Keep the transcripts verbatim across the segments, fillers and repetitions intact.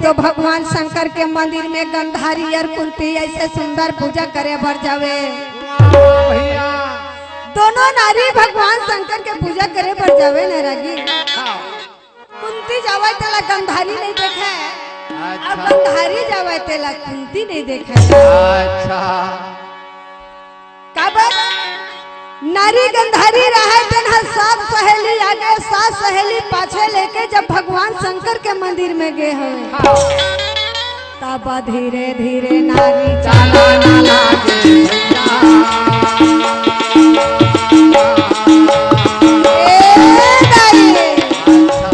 तो भगवान शंकर के मंदिर में गंधारी अउ कुंती ऐसे सुंदर पूजा करे बर जावे। वाह भैया। दोनों नारी भगवान शंकर के पूजा करे बर जावे न रागी। हाँ। कुंती जावे तेला गंधारी नहीं देखे, अच्छा। अउ गंधारी जावे तेला कुंती नहीं देखे। अच्छा। काबर? नारी गंधारी रहय, तेन ह सात सहेली आगे, सात सहेली पाछे लेके जब भगवान शंकर के मंदिर में गे हवे, हाँ। तब धीरे धीरे नारी चाला ना लागे भैया। ए दाई। अच्छा।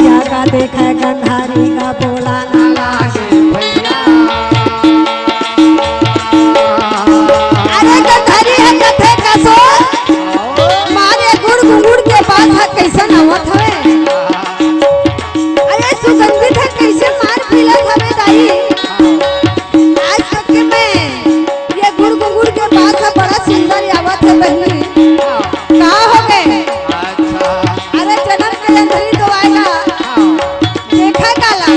या का देखय गंधारी का बोला ना लागे भैया। अरे गंधारी ह कथे कसो, मारे गुड़ गुंगुड़ के बात ह कइसन आवत हवे। अरे सुगंधित ह कइसे मार मिलत हवे दाई। आज तक के मैं ये गुड़ गुंगुड़ के बात ह बड़ा सुंदर आवत हे बहिनी। का हो गे? अच्छा। अरे जनम के अंधरी तो आएगा। हाँ। देखा काला।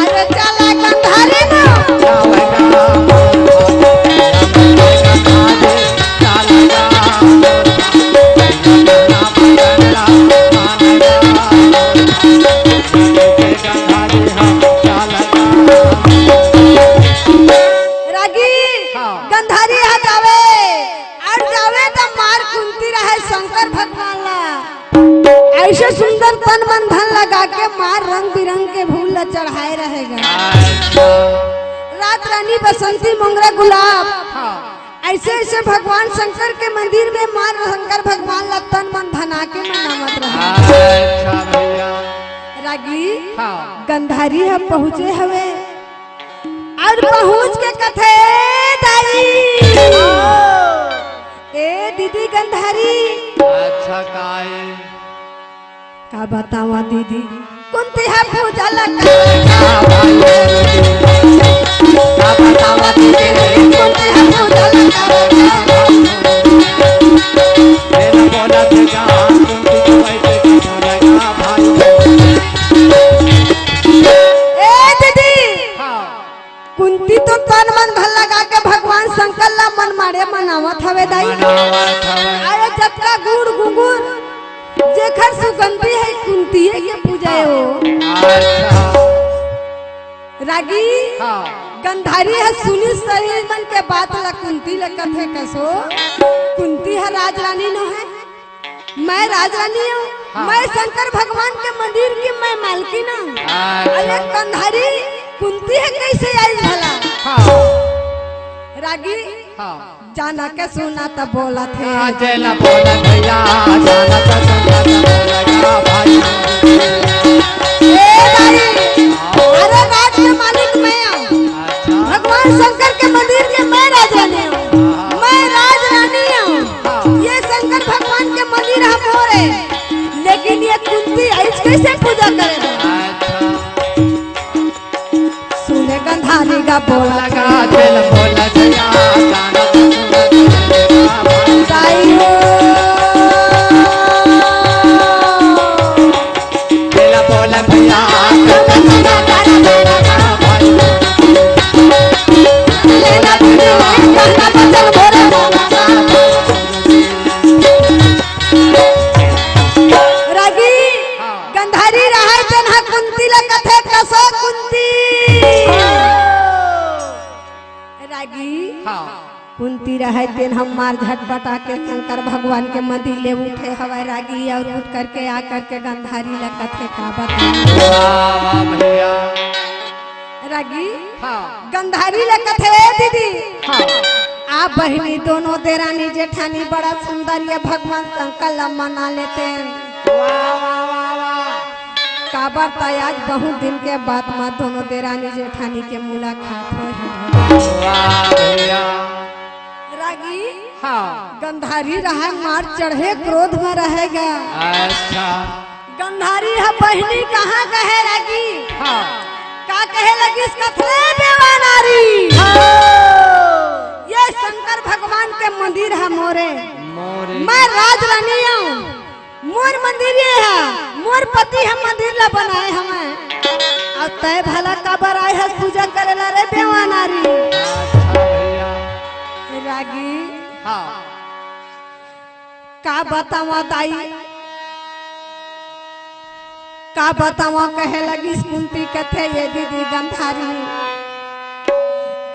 अरे चला गंधारी ना। रागी, हाँ। गंधारी ह जावे, अउ जावे त मार कुंती रहय शंकर भगवान ला। ऐसे सुंदर तन मन धन लगा के मार रंग बिरंग के फूल ला चढ़ाए रहेगा। अच्छा। रात रानी बसंती मोंगरा गुलाब। हाँ। ऐसे ऐसे भगवान शंकर के मंदिर में मार शंकर भगवान ला तन मन धना के मनावत रहे। अच्छा भैया। रागी, हाँ। गंधारी ह पहुँचे हवे। अउ पहुँच के कथे, "ए दाई, ए दीदी गंधारी।" अच्छा, काय? का बतावा दीदी, कुंती ह पूजा लगा। का बतावा दीदी, कुंती ह पूजा लगा। ए दीदी, हाँ। कुंती तो तन मन धन लगा के भगवान शंकर ला मन मारे मनावत हवे दाई। मनावत हवे। अरे जतका गुड़ गुंगुर जेखर सुगंधी हे कुंती हे के पूजा हे ओ। अच्छा। रागी, हाँ। गंधारी ह सुनी सही मन के बात ला कुंती ला कथे कसो। कुंती ह राजरानी नो हे। मैं राजरानी हूँ, हाँ। मैं शंकर भगवान के मंदिर की मैं मालकिन हूँ। अच्छा। अरे गंधारी कुंती ह कइसे आई भला? हाँ। रागी, हाँ। जाना के सुना त बोलत हे। आ, जेला बोलत भैया, जाना के सुना त बोलत भाई। ए भाई, अरे राज के मालिक मैं हूँ। अच्छा। भगवान शंकर के मंदिर के मैं राजरानी हूँ। हाँ। मैं राजरानी हूँ। हाँ। ये शंकर भगवान के मंदिर ह मोर हे, लेकिन ये कुंती आइस कइसे पूजा करे? अच्छा। सुने गंधारी गा बोला लगा दिल बोला दिया, जाना तो सुना दिल बोला। साई हो। दिल बोला भैया, जाना तो सुना दिल बोला। रागी, हाँ। गंधारी रहय तेन ह कुंती ल कथे कसो कुंती। रागी, हाँ। कुंती रहय तेन ह मार झटपटा के शंकर भगवान के मंदिर ले उठे हवय रागी, अउ उठ करके आ करके गंधारी ल कथे का बता। वाह, वाह भैया। रागी, हाँ। गंधारी ल कथे, "ए दीदी, हाँ। आप बहिनी दोनों देरानी जेठानी बड़ा सुंदर ये भगवान शंकर ल मना लेते हैं।" वाह, वाह, वाह, वाह। काबर त आज बहुत दिन के बाद म दोनों देरानी जेठानी के मुलाकात होय हे। वाह भैया। रागी, हाँ। गंधारी रहय मार चढ़े क्रोध म रहय गा। अच्छा। गंधारी ह बहिनी कहाँ कहे लगी? हाँ। का कहे लगिस कथे, "देवा नारी, हाँ। ये शंकर भगवान के मंदिर ह मोरे। मोरे। मैं राजरानी हूँ, मोर मंदिर ये ह, मोर पति ह मंदिर ला बनाए हवय।" तय भला काबर आए हस पूजा करेला रे बेवा नारी? रागी, हाँ। का बतावा दाई, का बतावा, कहे लगिस कुंती कथे, ये दीदी गंधारी,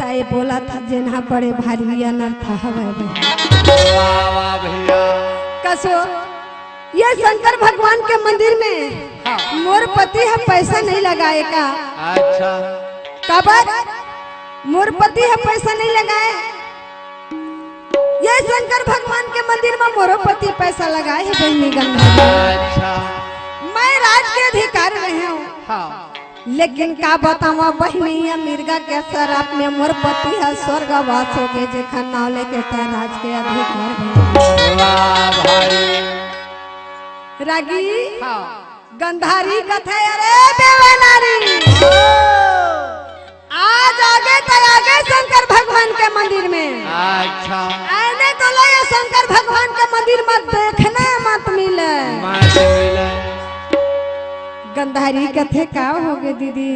तय बोलत जेनहा बड़े भारी अनर्थ हवय बहिनी। वाह, वाह भैया। कसो, ये शंकर भगवान के मंदिर में हाँ। मोर पति ह पैसा नहीं लगाए का? अच्छा। काबर? मोर पति ह पैसा नहीं लगाए। ये शंकर भगवान के मंदिर में मोरो पति पैसा लगाए हे बहिनी गंधारी। अच्छा। मैं राज के अधिकार में हूँ। हाँ। लेकिन का बतावा बहिनी, ये मिर्गा के शराप में मोर पति ह स्वर्गवास हो गए, जेखर नाव लेके तय राज के अधिकार में। वाह भाई। रागी, हाँ। गंधारी कथे, अरे बेवा नारी, आज आगे त आगे शंकर भगवान के मंदिर में। अच्छा। आने तो ले शंकर भगवान के मंदिर में देखने मत मिले। मत मिले। गंधारी कथे, का होगे दीदी,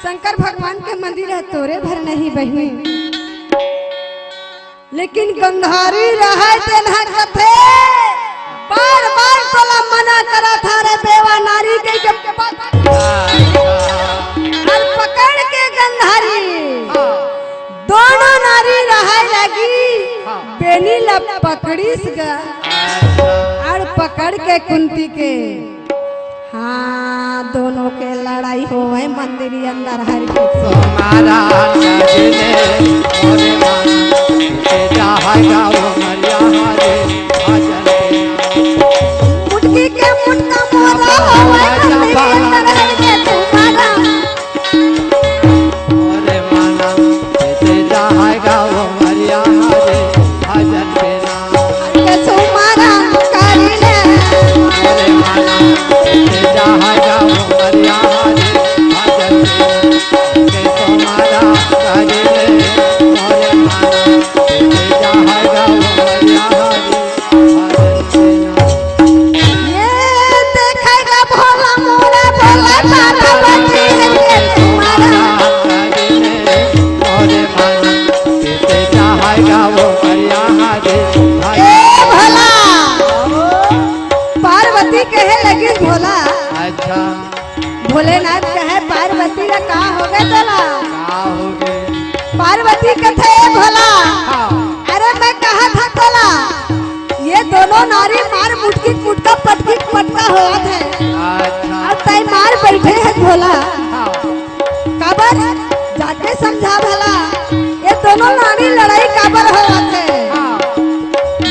शंकर भगवान के मंदिर ह तोरे भर नहीं बहिनी। लेकिन गंधारी रहय तेन ह कथे, बार बार तोला मना करत हंव रे बेवा नारी, कहिके अउ पकड़ के गंधारी दोनों नारी रहय लगी, बेनी ल पकड़िस गा अउ पकड़ के कुंती के हाँ, दोनों के लड़ाई होवे मंदिर अंदर हरि के। तुम्हारा सजने मोरे मन के चाहेगा वो मरिया हरे भजन के। मुटकी के मुटका मोरा होवे मंदिर अंदर हरि के तुम्हारा। मोरे मन के चाहेगा वो मरिया हरे भजन के। के तुम्हारा करी ले। ये देखेगा भोला मोरा भोला पार्वती है ये तुम्हारा। ए भोला, पार्वती कहे लगी भोला। अच्छा। भोलेनाथ कहे पार्वती ला का होगे तोला? का होगे? पार्वती कथे, ए भोला, हाँ। अरे मैं कहा था तोला, ये दोनों नारी मार मुटकी मुटका पटकी पटका होवत हे। अच्छा। अउ तय मार बैठे हे भोला। हाँ। काबर? जाके समझा भला, ये दोनों नारी लड़ाई काबर होवत हे? हाँ।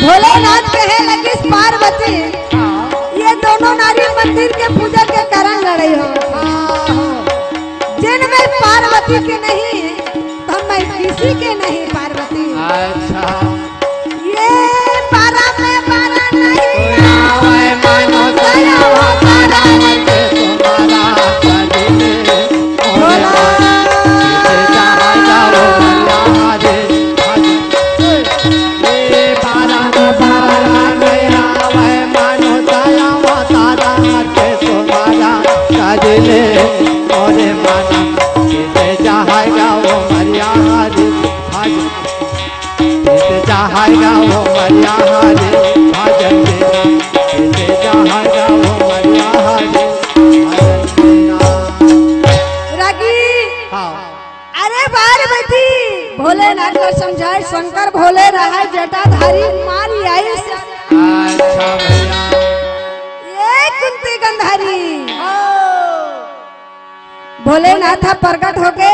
भोलेनाथ कहे लगिस पार्वती, हाँ। ये दोनों नारी मंदिर के पूजा के कारण लड़ाई होवत हे। हाँ। जेन में पार्वती के नहीं, त मैं किसी के नहीं पार्वती। अच्छा। ये पारा में पारा नहीं आवे, मानो दया हो पारा के तुम्हारा कदम। भोला। ये पारा में पारा नहीं आवे, मानो दया हो तारा के तुम्हारा कदम। मोरे माना के जाएगा वो मरिया हरे भजन। बीत जाएगा वो मरिया हरे भजन बिना, बीत जाएगा वो मरिया हरे भजन बिना। रागी। हाँ। अरे पार्वती, भोलेनाथ ला समझाए, शंकर भोले रहय जटाधारी, मार आई से। अच्छा भैया। ये कुंती गंधारी। हाँ। भोलेनाथ ह प्रगट होके,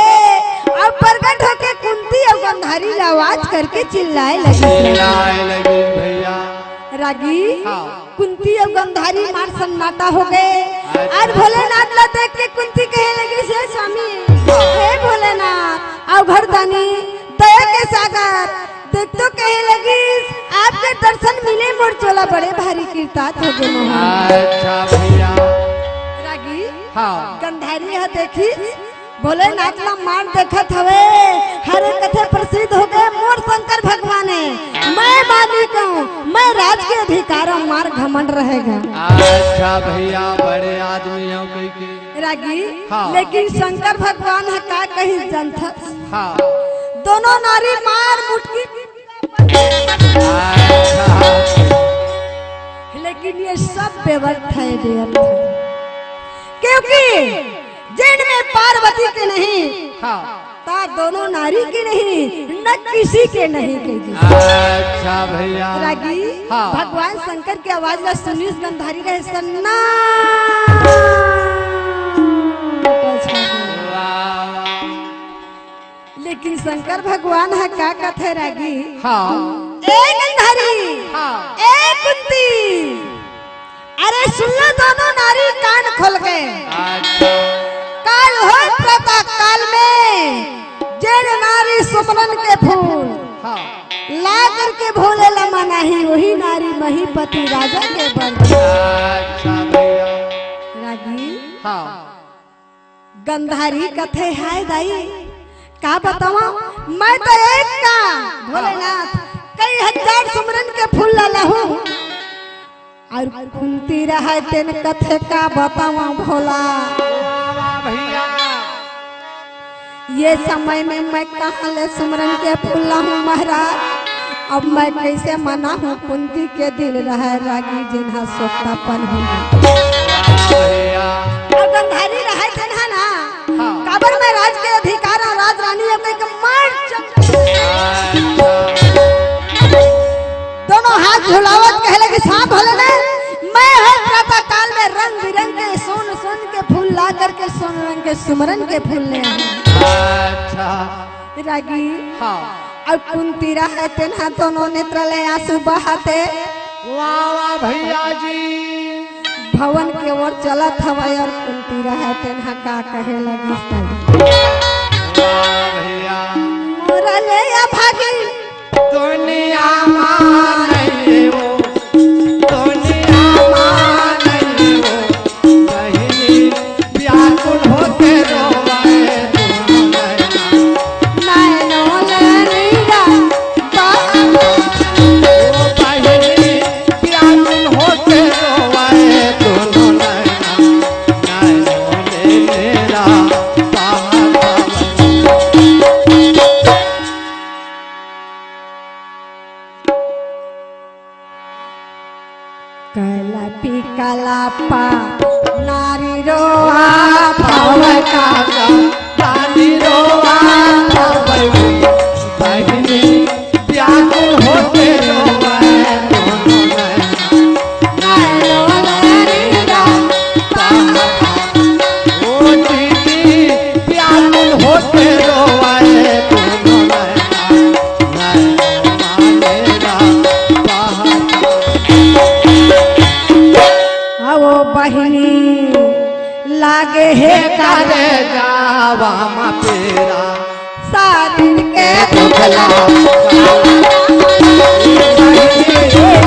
अउ प्रगट होके कुंती अउ गंधारी ला आवाज करके चिल्लाए लगिस। चिल्लाए लगिस भैया। रागी, हाँ। कुंती अउ गंधारी मार सन्नाटा होगे। अच्छा। अउ भोलेनाथ ला देख के कुंती कहे लगिस, हे स्वामी, हाँ। हे भोलेनाथ, अवघड़दानी, दया के सागर, देख तो कहे लगिस, आपके दर्शन मिले मोर चोला बड़े भारी कृतार्थ होगे मोहन। अच्छा भैया। रागी, हाँ। गंधारी ह देखिस, भोलेनाथ ला मार देखत हवे, हरे कथे प्रसिद्ध होगे मोर शंकर भगवान हे, मैं मालिक हूँ, मैं राज के अधिकार हूँ, मार घमंड रहेगा। अच्छा भैया, बड़े आदमी हो कहिके। रागी, हाँ। लेकिन शंकर भगवान ह का कहिस जानथस? हाँ। दोनों नारी मार मुटकी अच्छा। लेकिन ये सब व्यर्थ है, व्यर्थ है। क्योंकि जिनमें पार्वती के नहीं, हाँ। ता दोनों नारी के नहीं, न किसी के नहीं कह दी। अच्छा भैया। रागी, हाँ। भगवान शंकर के आवाज ला सुनिस गंधारी रहे सन्ना। वाह, वाह। लेकिन शंकर भगवान ह का कथे रागी? हाँ। ए गंधारी, हाँ। ए कुंती, अरे सुन लो दोनों नारी कान खोल के। अच्छा। काल हो प्रातः काल में जेन नारी सुमरन के फूल हाँ। ला करके भोले ला मनाही, वही नारी महीपति राजा के बर। अच्छा भैया। रागी। हाँ। गंधारी कथे, हाय दाई, का बतावा, मैं तो एक का भोलेनाथ कई हजार सुमरन के फूल ला लहूं, और कुंती रहय तेन कथे, का बतावा भोला, वाह, वाह भैया। ये समय में मैं कहाँ ले सुमरन के फूल लाहूं महाराज, अब मैं कैसे मनाहूं? कुंती के दिल रहय रागी जिन्हा सोतापन हो। वाह भैया। और गंधारी रहय तेन हा ना, हाँ। काबर मैं राज के अधिकार और राज रानी अब एक मार चम-, अच्छा। दोनों हाथ झुलावत कहले कि साथ होले ने, मैं हर प्रातः काल में रंग बिरंग के सोन सोन के फूल ला करके सोन रंग के सुमरन के फूल ले आए। अच्छा। रागी। हाँ। और कुंती रहय तेन हा दोनों नेत्र ले आंसू बहाते। वाह, वाह भैया जी। भवन के ओर चलत हवय और कुंती रहय तेन हा का कहे लगिस तब। वाह भैया। मोर ले अभागिन दुनिया मा नहीं हो, दुनिया मा नहीं हो, बहिनी व्याकुल होके रोवे दोनों नैना। नैनों ले नीरा बहा। ओ बहिनी व्याकुल होके रोवे दोनों नैना। नैनों ले नीरा बहा। कलपी कलपा नारी रोआ पावे काका, नारी रोआ पावे बहिनी, व्याकुल होके रोवे दोनों नैना। नैनों ले नीरा बहा। ओ दीदी, व्याकुल होके रोवे दोनों नैना। आओ बहिनी, लागे हे करे जावा मा पीरा, सारिन के दुखला।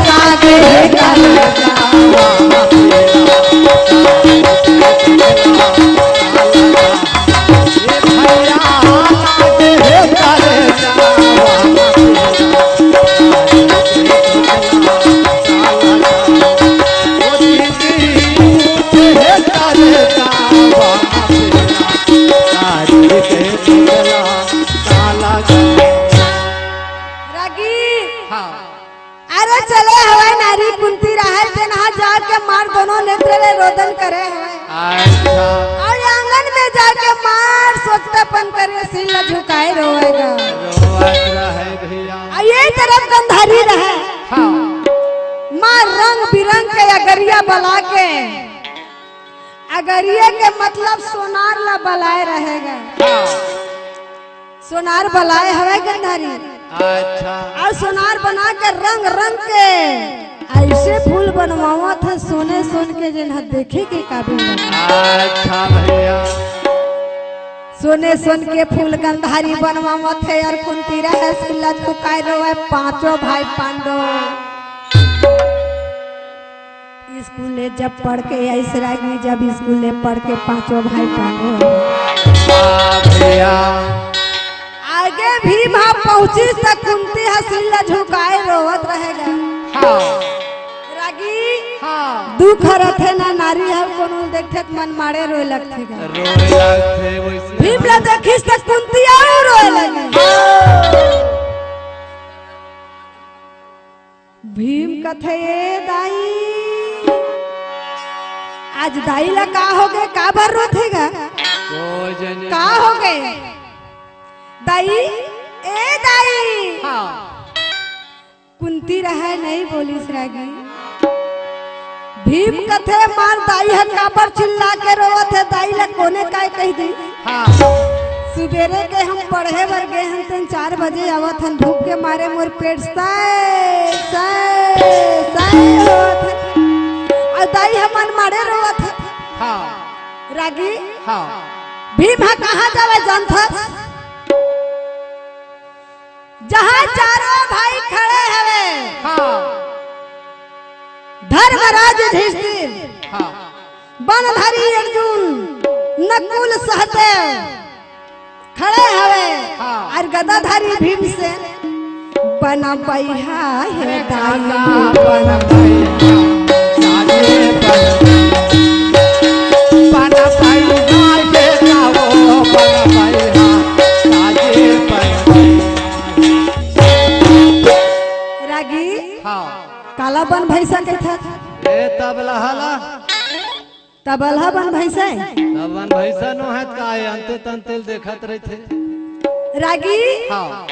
लागे हे करे जावा मा पीरा, रागी। हाँ। अरे चले हवय नारी कुंती रहय, तेन हा जाके मार दोनों नेत्र ले रोदन करे हवय। अच्छा। और आंगन में जाके मार सोतापन करे, सिर ला झुकाए रोवेगा। रोवत रहय भैया। और ये तरफ गंधारी रहय। हाँ। मार रंग बिरंग के अगरिया बला के, अगरिया के मतलब सोनार ला बलाए रहेगा। हाँ। सोनार बलाए हवय गंधारी। अच्छा। अउ सोनार बना के रंग रंग के अइसे फूल बनवावत हे सोने सोन के, जेन ह देखे के काबिल बने। अच्छा भैया। सोने सोन के फूल गंधारी बनवावत हे अउ कुंती रहे सिर ला झुकाए रोवय पांचों भाई पांडव। स्कूल ले जब पढ़ के आइस रागी, जब स्कूल ले पढ़ के पांचों भाई पांडव। वाह भैया। आगे भीम ह पहुंचिस त कुंती ह सिर ला झुकाए रोवत रहेगा। हाँ। रागी, हाँ। दुख रथे ना, नारी ह कोनो देखथे त मन माड़े रोए लगथे गा। रोए लगथे वइसे। भीम ला देखिस त कुंती अउ रोए लगे। भीम कथे, "ए दाई, आज दाई ला का होगे, काबर रोथे गा? कोई जनी का होगे? दाई, ए दाई।" हाँ। कुंती रहय, नइ बोलिस रागी। भीम कथे, "मार दाई ह काबर चिल्ला के रोवत हे, दाई ला कोने काय कहि दिस?" हाँ। सुबेरे के हम पढ़े बर गे हन, तेन चार बजे आवत हन, भूख के मारे मोर पेट साय, साय, साय होत हे। अउ दाई ह मन माड़े रोवत हे। हाँ। रागी, हाँ। भीम ह कहाँ जावय जानथस? जहाँ चारों भाई खड़े हवे। हाँ। धर्मराज युधिष्ठिर, हाँ। बाणधारी अर्जुन, नकुल सहदेव खड़े हवे, हाँ। अउ गदाधारी भीमसेन, "बन बइहा हे दाई, बन बइहा, दाई बन बइहा, बन बइहा, हे दाई बन बइहा, दाई बन बइहा।" रागी, हाँ। काला बन भैंसा कहिथस? ए तबलहा ला। तबलहा बन भैंसा हे? तब बन भैंसा नोहे त का हे, अंते तंते ल देखत रहिथे। रागी? हाँ।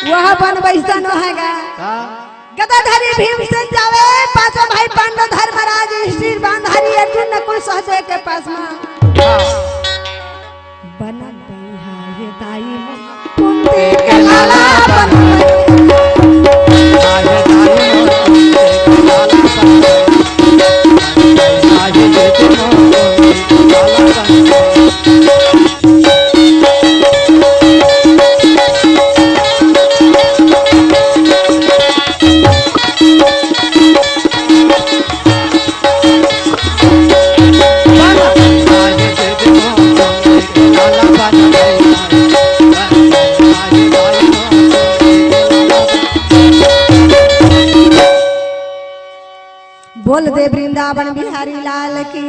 वह बन भैंसा नोहे गा। का? गदाधारी भीमसेन जावे, पांचों भाई पांडव धर्मराज, युधिष्ठिर, बाणधारी अर्जुन, नकुल सहदेव के पास मा। हाँ। बन बइहा हे दाई मोर कुंती के लाला बन बइहा। बोल दे वृंदावन बिहारी लाल की।